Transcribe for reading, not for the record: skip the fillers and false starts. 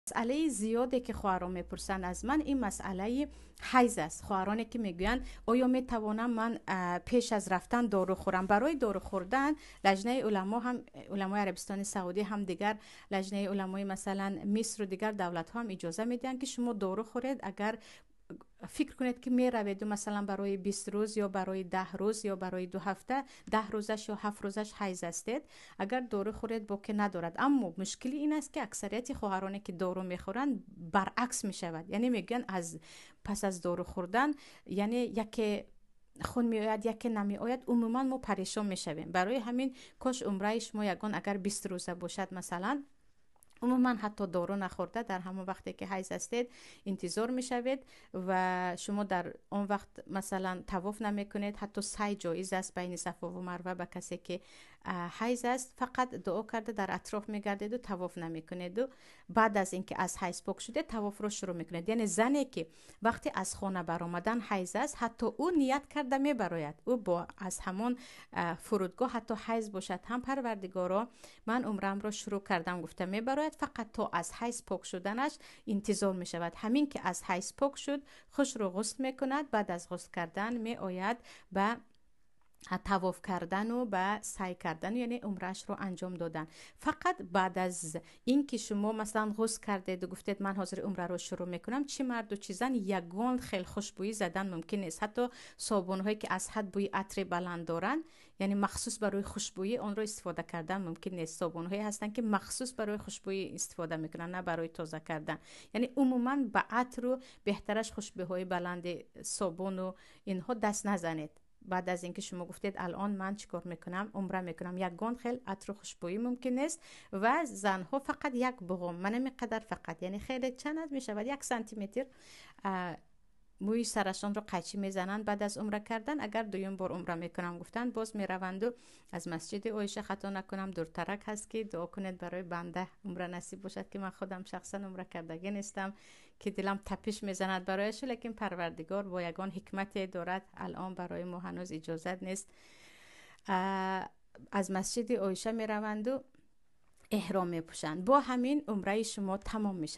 Масъалаи зиёде ки хоҳарон мепурсанд аз ман, ин масъалаи ҳайз аст. Хоҳароне ки мегӯянд: оё метавонам ман пеш аз рафтан дору хӯрам? Барои дору хӯрдан лаҷнаи уламо ҳам, уламои Арабистони Саудӣ ҳам, дигар лаҷнаи уламои, масалан, Мисру дигар давлатҳо ҳам иҷоза медиҳанд, ки шумо дору хӯред. Агар фикр кунед, ки мераведу, масалан, барои 20 рӯз ё барои 10 рӯз ё барои 2 ҳафта, 10 рӯзаш ё 7 рӯзаш ҳайз ҳастед, агар дору хӯред, боке надорад. Аммо мушкили ин аст, ки аксарияти хоҳароне ки дору мехӯранд, баръакс мешавад, яъне мегӯянд, аз пас аз дору хӯрдан, яъне яке хун меояд, яке намеояд, умуман мо парешон мешавем. Барои ҳамин кош умраи шумо ягон агар 20 рӯза бошад, масалан, умуман ҳатто дору нахӯрда, дар ҳамон вақте ки ҳайз ҳастед, интизор мешавед ва шумо дар он вақт, масалан, тавоф намекунед. Ҳатто сай ҷоиз аст байни Сафову Марва ба касе ки ҳайз аст. Фақат дуо карда, дар атроф мегардеду тавоф намекунеду баъд аз ин ки аз ҳайз пок шудед, тавофро шурӯъ мекунед. Яъне зане ки вақте аз хона баромадан ҳайз аст, ҳатто ӯ ният карда мебарояд, ӯ бо аз ҳамон фурудгоҳ, ҳатто ҳайз бошад ҳам, «Парвардигоро, ман умрамро шурӯъ кардам» гуфта мебарояд, фақат то аз ҳайз пок шуданаш интизор мешавад. Ҳамин ки аз ҳайз пок шуд, хушрӯ ғусл мекунад, баъд аз ғусл кардан меояд ба тавоф кардану ба сай кардану, яъне умраашро анҷом додан. Фақат баъд аз ин ки шумо, масалан, ғусл кардеду гуфтед: «Ман ҳозир умраро шурӯъ мекунам», чӣ марду, чӣ зан, ягон хел хушбӯӣ задан мумкин нест. Ҳатто собунҳое ки аз ҳад бӯи атри баланд доранд, яъне махсус барои хушбӯӣ, онро истифода кардан мумкин нест. Собунҳое ҳастанд, ки махсус барои хушбӯӣ истифода мекунанд, на барои тоза кардан. Яъне умуман ба атру беҳтараш хушбӯйҳои баланди собуну инҳо даст назанед. Баъд аз инки шумо гуфтед: «Алон ман чӣ кор мекунам? Умра мекунам», ягон хел атру хушбӯӣ мумкин нест. Ва занҳо фақат як буғум, манами қадар фақат, яъне хеле чанд мешавад, 1 сантиметр мӯи сарашонро қайчӣ мезананд баъд аз умра кардан. Агар дуюм бор умра мекунам гуфтанд, боз мераванду аз масҷиди Оиша, хато накунам, дуртарак ҳаст, ки дуо кунед барои банда, умра насиб бошад, ки ман худам шахсан умра кардагӣ нестам, ки дилам тапиш мезанад барояш, лекин Парвардигор бо ягон ҳикмате дорад, алон барои мо ҳанӯз иҷозат нест. Аз масҷиди Оиша мераванду эҳром мепӯшанд. Бо ҳамин умраи шумо тамом мешавад.